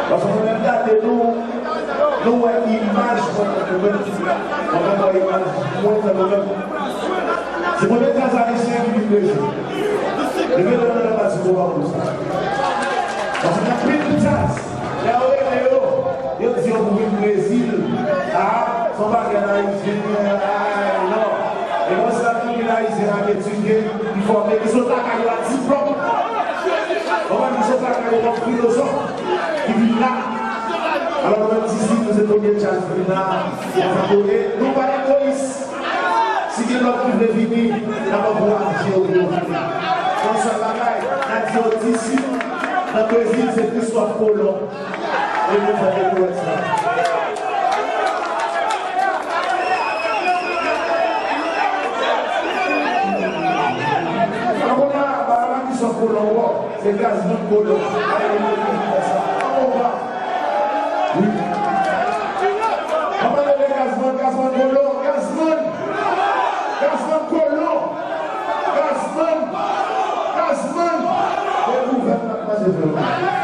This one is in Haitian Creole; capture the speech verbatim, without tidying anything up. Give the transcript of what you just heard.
Paske mwen menm gade nou, nou wè imaj mwen nan nou menm. Mwen menm wè imaj mwen nan nou menm. Se premye kaz ayisyen ki vin Brezil. Depi lè nan pati pou wè konsa. Paske anpil kaz, lè yo rele yo, yo di yo pou vin Brezil. A, se yon bagay ayisyen, a, non. E konsa anpil ayisyen ak etidye, ki fòme, ki sot lakay yo ak diplòm. Konprann, ki sot lakay yo kòm filozòf, ki vin la. Alò, nou menm isit, nou se premye kaz vin la. Konsa, nou pa egoyis. Si gen lòt ki vle vini, n ap ankouraje yo pou yo vini. Yon sèl bagay, n a di yo disip nan Brezil se Christophe Colomb. E nou fè dekouvèt sa. Ankò la, ba la ki sòt kolon wò, se gazman kolon. Ayo, nou fè sa. Ankò ba. Wi. An pale de gazman, gazman kolon, gazman. Gazman kolon. Gazman. Gazman. Dekouvèt n ap mache fè.